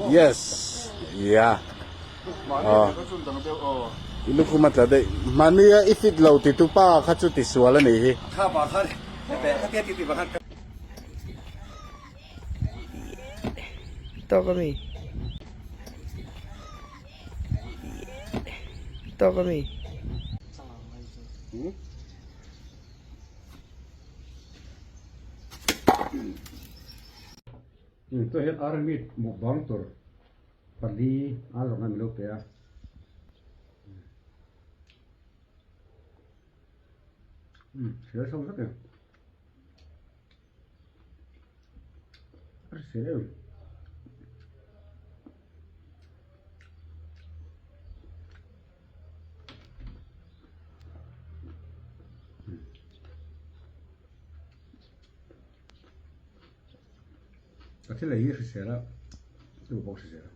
Yes yeah aw i lukhum a tla daih mahnia i fit lo ti tu pa kha chu ti sual a nih hi. Tawk ami Tawk ami. Tah hian army mukbang tur pali a zawng a ni lo pe a. Hrial chho vek e. A hrisel em. Ka thil ei hi hrisel a, chu pawh hrisel a.